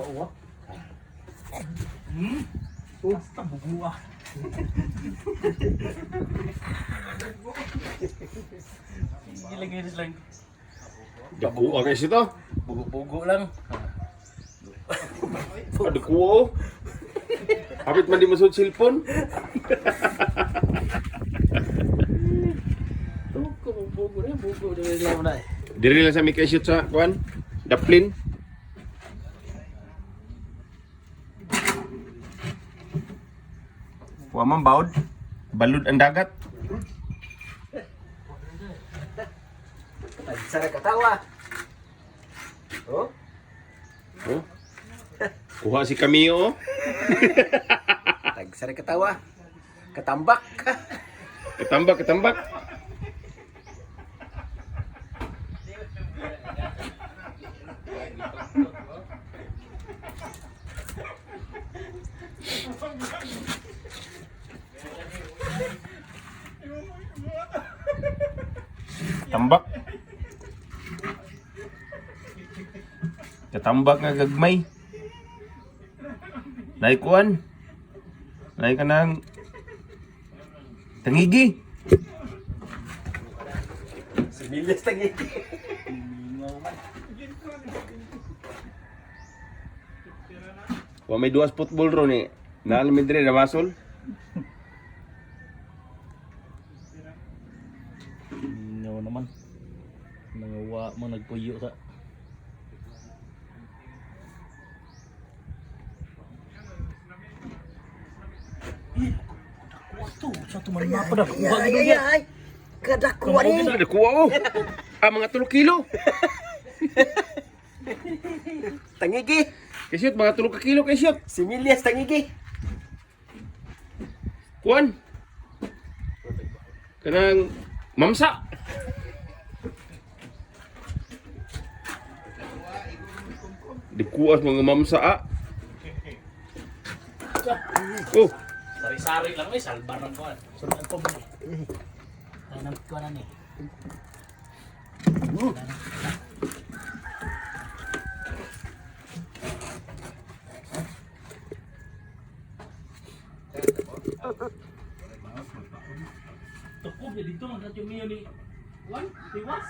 Oo. Basta bugo ah. Giling lang. Dako kay sito. Bugo-bugo lang. Ah, dako oh. Hapit man di masud cellphone. Tuko bugo na bugo na lang na. Diri lang sa mi kay shoot sa kuan. Daplin. Wa man bawd. Balud ang dagat. Sara katawa. Oh? Oh. Kuha si Camille oh. Tagsara katawa. Katambak. Katambak, katambak. Tambak. Katambak nga gagmay. Naikuan. Nay ka ng tangigi. Similyas tangigi. Wa may duas football ron eh. Naal mi dire namasol. Mingaw naman. Nangawa mo nagpuyo sa. Eh, to, sa tumalma pa na. Kuha Ay, gid ay, niya. ay. Kadakuha ni. Ano kuha oh. Ah, mga 3 kilo. Tangigi. Kasyot, mga 3 ka kilo kasyot. Similyas tangigi. Kuan. Kanang mamsa. Di kuas mga mamsa ah. Oh, Sari-sari lang eh, salbar ng kuan. Sundan ko mo. Ay nang kuan ni. Tukob ya dito man radyo miyo ni Juan, tiwas.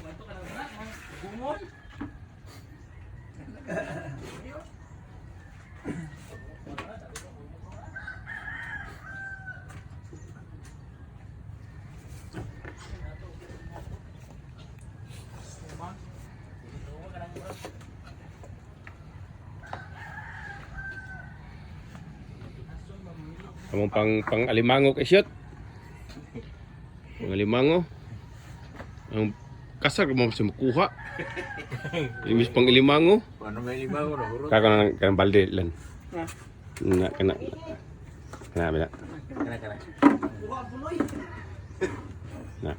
Wato ka na bungon. Among pang pang alimango kasyot. Pang alimango. Ang kasar mo sa makuha. Imis pang alimango. Ano may lima ko na? Kaka na kanang balde lan. Na kana. Kana bila. Kana kana. Na.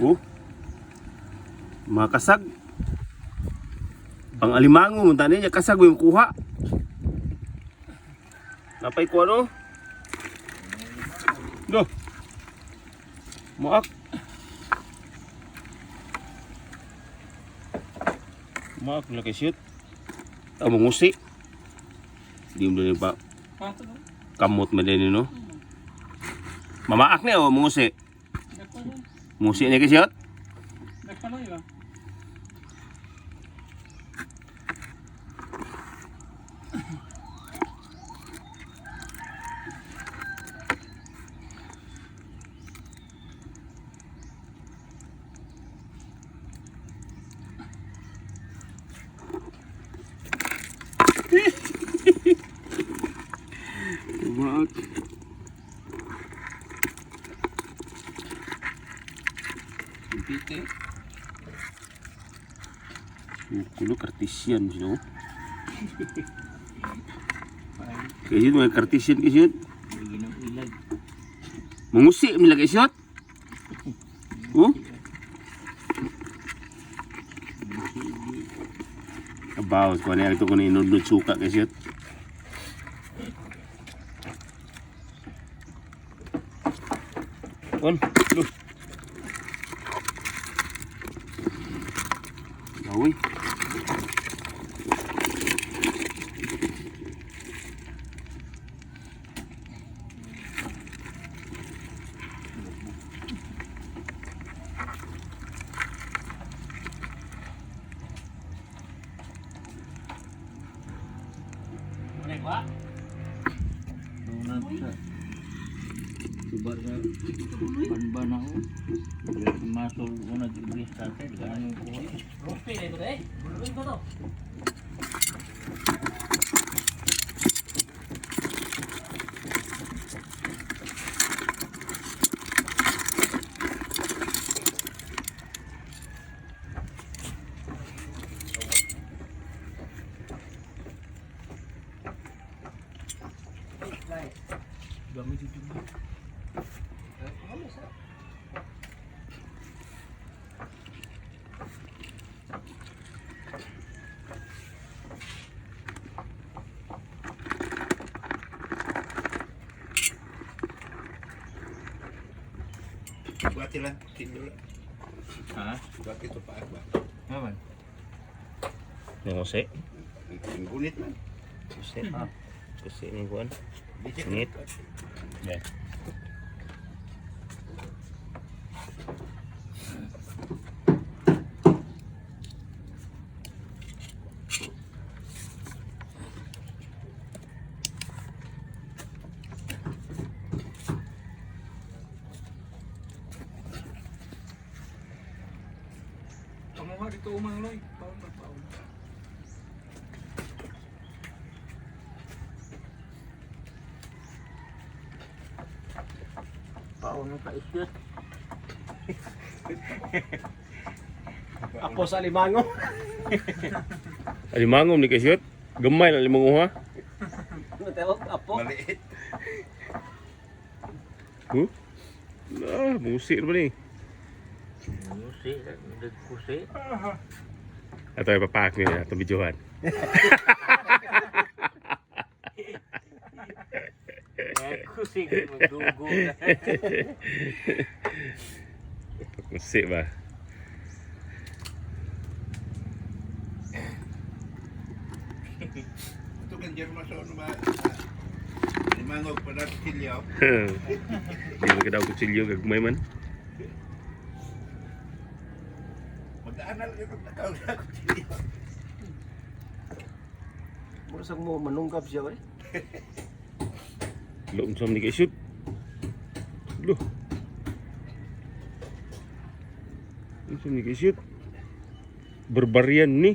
Oh. Mga kasag. Pang alimango mun tani niya kasag yung kuha. Napay ko ano? Do. Maak. Maak laki shoot. Ah, mangusi. Di mo din pa kamot man din no. Mamaak ni o mangusi. Mangusi ni kasi shot. Maak. Pite. Kulo kartesian sino. Kasi mga kartesian kasi Ginong ilag. Mangusi mi lagi shot. Oh. Abaw, kuha niya ito kung inudlod suka kay shoot. On, lu. Gawi. Muna ko. Suba sa banban ako. Masol ko nag-iblis sa atin. Ganun ko. Rupi na ito eh. Buloy ba to? Buati lang, kilo lang. Ha? Buati ito pa ba? Naman. Nanguse. Ang gunit man. Kuse. Kuse ni kuan. Ngit. Yan. Pamuha dito umang loy. Paun pa paun. Paano ka isyot? Apo sa limango. Alimangom ni kay shoot. Gamay na limang uha. Ano tawag? Apo. Maliit. Huh? Ah, musi ba ni? Kusi. Nagkusi. Ato ay papak niya atong videohan. Kusi. Magdugo na. Musi ba? Ito kan Jerma sa ano ba? Limangog pa na kilo. Di mo kadaw kutsilyo gagmay man. Magdaan na lang ito takaw na kutsilyo. Mura sa mo manunggap siya eh. Lo unsa man ni kay shoot. Lo. Unsa man ni kay shoot? Barbarian ni.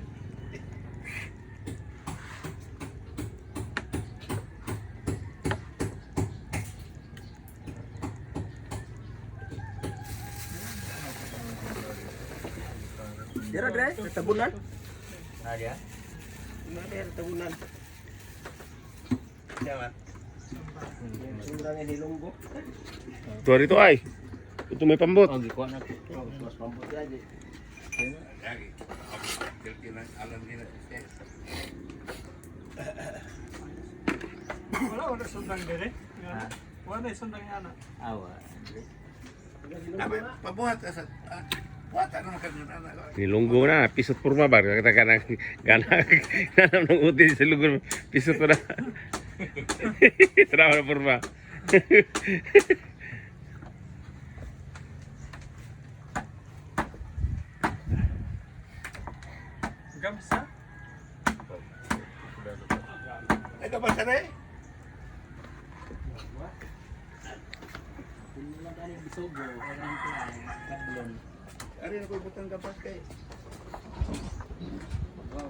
Dira dre, tabunan. Ada. Dira tabunan. Siya Sundang ini lunggo. Tuwa rito ay. Ito may pambot. Oh, gikuha na. Oh, mas pambot aja. Lagi. Alam nila si Wala wala sundang dire. Wala sundang ana. Awa. Abay, pabuhat ka sa... Buhat ka naman kanina anak. Nilunggo na, pisot purma ba? Kata ka na, gana, gana ng uti sa lugar, pisot na. Tara na purma. Gamsa. Ay, kapasa na eh. Ari na ko butang kapas kay. Wow.